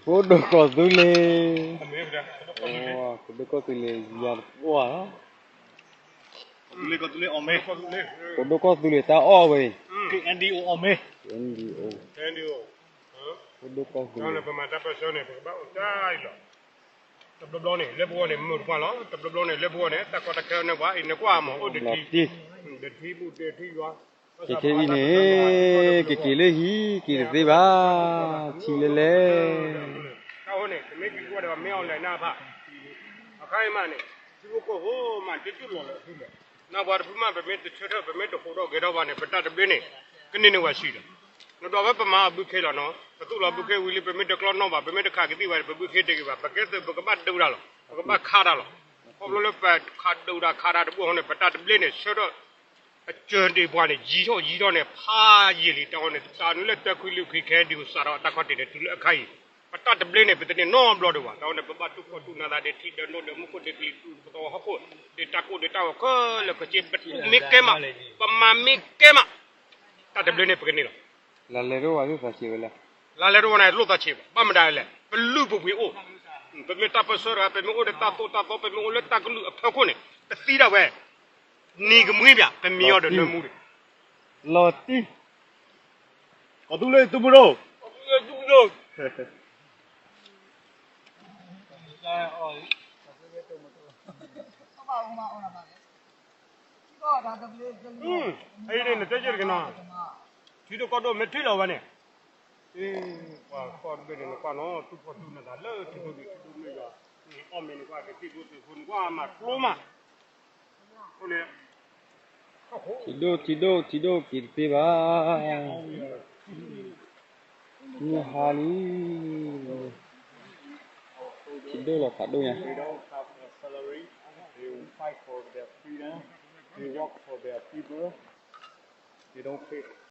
ဖိဒိၣ်ကီၢ်သူလ့ၤ, ဖိဒိၣ်ကီၢ်သူလ့ၤယၤတပှၢ်လီၤ, ဖိဒိၣ်ကီၢ်သူလ့ၤတၢ်အီၣ်ဝဲအံၤ, ဖိဒိၣ်ကီၢ်သူလ့ၤ, တဘျီဘျီန့ၣ် လၢပဂီၢ်န့ၣ် မုာ်တပှၢ်လီၤ, တဘျီဘျီန့ၣ် လၢပဂီၢ်န့ၣ် မုာ်တပှၢ်လီၤ, တၢ်ကီတၢ်ခဲန့ၣ်ပှၤအံၤန့ၣ်ကွၢ်မး အိၣ်ဒံးထံ, ဒံးထံဘူၣ်ဒံးထံယွၤ, ကဲခဲအံၤန့ၣ် ကက့ၤလၢဟံၣ်က့ၤတသ့ဘၣ်, ထံလဲၣ်လဲၣ်, တၢ်အိၣ်န့ၣ် ပမ့ၢ်က့ၤကွၢ်ဒီးမ့ၢ်အီၤလဲၣ်နၢ်ဖး, အခါအံၤမးန့ၣ် ထံဖိကီၢ်ဖိမး တကၠူၣ်လီၤလၢအဖုလဲၣ်, နၢ်ပှၤတဖုမး ပမ့ၢ်တဆၢထၢၣ် ပမ့ၢ်တဟူးထီၣ်ဂဲၤထီၣ်ဘၣ်န့ၣ် ပတၢ်တဘျ့န့ၣ် ကန့ၢ်န့ၢ်ဝဲဆံးဒီး, နဒွးဝဲပမၤအဘုခ့လီၤနီၤ, ပသူၣ်လီၤဘုခ့ဝံၤလံ ပမ့ၢ်တကျီနီၣ်ဘၣ် ပမ့ၢ်တခးကသံၣ်ဘၣ်န့ၣ် ပဘုခ့တဂ့ၤဘၣ်, ပကဲသုးပကဘၣ်ဒုးတၢ်လီၤ, ပကဘၣ်ခးတၢ်လီၤ, ခီဖျိလၢပခးဒုးတၢ်ခးတၢ်တဘျ့ဟီန့ၣ် ပတၢ်တဘျ့န့ၣ် ဆၢထၢၣ် အစၢၤဒံးပှၤန့ၣ် ယံာ်ထီၣ်ယံာ်ထီၣ်န့ၣ် ဖးယံာ်လံ တၢ်ဝဲန့ၣ် တၢ်နုာ်လၢတၢခွံလွံၢ်ခွံခဲဒ်စးထီၣ်တၢ်ခီၣ်ထံးန့ၣ် တုၤလၢအခါအံၤ, ပတၢ်တဘျ့န့ၣ် ပတန့ၢ်နီတဘျီဒံးဘၣ်, တၢ်ဝဲန့ၣ် ပဘၣ်တူၢ်ဖှီၣ်တူၢ်နးသးဒ်ထံဒၢးနိဒၢးမူခိၣ်ဒံးကလံၤတူၢ်ပသဝီဟီၣ်ခိၣ်, ဒ်တၢ်ကိၢ်ဒံးတၢ်ဂီၤခဲလၢာ်ခဲဆ့ ပတူၢ်မ့ၢ်ကဲမး, ပမၤမ့ၢ်ကဲမး, တၢ်တဘျ့န့ၣ် ပကန့ၢ်လီၤ. လၢလဲၤတအိၣ်ဝဲသးဆံးဝဲလဲၣ်, လၢလဲၤတအိၣ်ဝဲန့ၣ် လိၣ်သးဆံးဘၣ်, ဘၣ်မတၤလဲၣ် ပလုၢ်ပပှ့ၤအိၣ်, ပမ့ၢ်တၢ်ပၢၢ်ဆၢတဂၤ ပမ့ၢ်အိၣ်ဒီးတၢ်သိၣ်တၢ်သီ ပမ့ၢ်အိၣ်လၢတၢ်ကလုၢ်အဖီခိၣ်န့ၣ် ပသံဒၣ်ဝဲ နံၤကမှံဘၣ် ပမံအီၤဒီးနၢမူဒံး, လီၤတံၢ်, ကီၢ်သူလ့ၤသုးမုၢ်ဒိၣ်, ကီၢ်သူလ့ၤသုးမုၢ်ဒိၣ်, အံၤန့ၣ် နတဲယဲၢ်တက့ၤနီၤ, ထံဒိၣ်ကီၢ်ဒိၣ်မ့ၢ်ထံၣ်လီၤဝဲန့ၣ်, ပှၤကီၢ်တဘ့ၣ်န့ၣ် နကွၢ်နီၤ တူၢ်ဖှီၣ်တူၢ်နးသးလၢထံဒိၣ်ဒံးထံဒိၣ်မ့ၢ်ယွၤ, အီၣ်မ့ၢ်နကွၢ်ကသံၣ်ဒိၣ်သ့ၣ်ဖိ နကွၢ်မၤကျိမး, အိၣ်န့ၣ် ထံဒိၣ် ထံဒိၣ် ထံဒိၣ်က့ၤတသ့ဘၣ်, မုၢ်ဟါလံ, ထံဒိၣ်လီၤဖးဒိၣ်ညါ, ဒီး